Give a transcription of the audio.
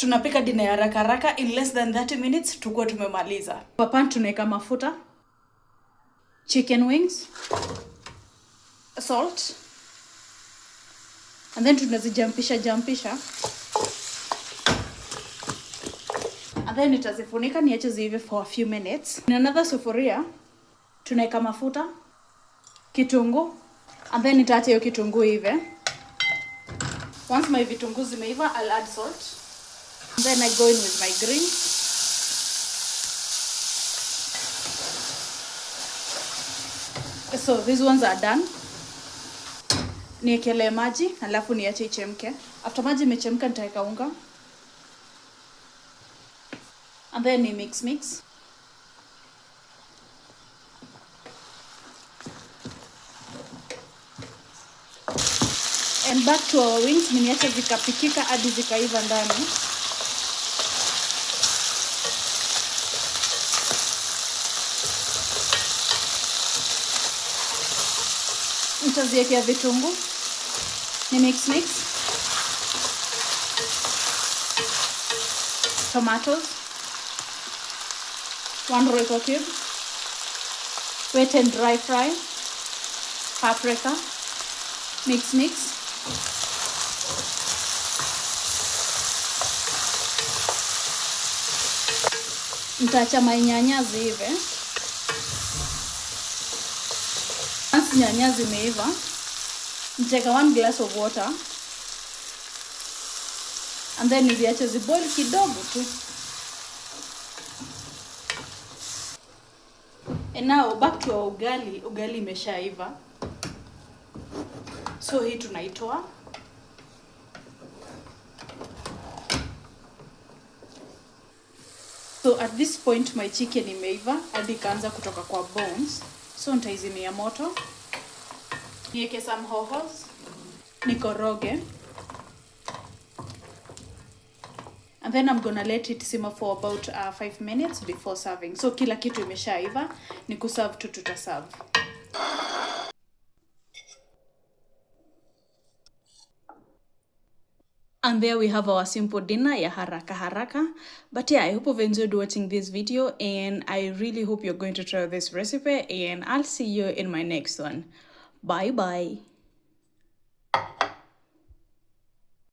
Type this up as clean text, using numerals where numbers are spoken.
Tunapika dinner ya haraka haraka, in less than 30 minutes tukuwe tumemaliza. Kwa pan tunaweka mafuta, chicken wings, salt, and then tunazijampisha jampisha. And then nitazifunika niache ziive for a few minutes. In another sufuria tunaweka mafuta, kitunguu, and then nitaacha hiyo kitunguu iive. Once my vitunguu zimeiva, I'll add salt. And then I go in with my greens. So these ones are done. Niekelee maji, alafu niache ichemke. After maji imechemka nitaweka unga. And then ni mix mix. And back to our wings, nimeacha zikapikika hadi zikaiva ndani. Nitaziwekea vitunguu. Ni mix mix. Tomatoes. 1 Royco cube. Wet and dry fry. Paprika. Mix mix. Nitaacha nyanya ziive. Once nyanya zimeiva, nitaweka 1 glass of water. And then niziache ziboil kidogo tu. And now back to our ugali. Ugali imeshaiva. So hii tunaitoa. So at this point my chicken imeiva hadi ikaanza kutoka kwa bones. So nitaizimia moto. Niweke some hohos. Nikoroge. And then I'm going to let it simmer for about 5 minutes before serving. So kila kitu imeshaiva, ni kuserve tu tutaserve. And there we have our simple dinner ya haraka haraka. I hope you've enjoyed watching this video, and I really hope you're going to try this recipe, and I'll see you in my next one. Bye bye.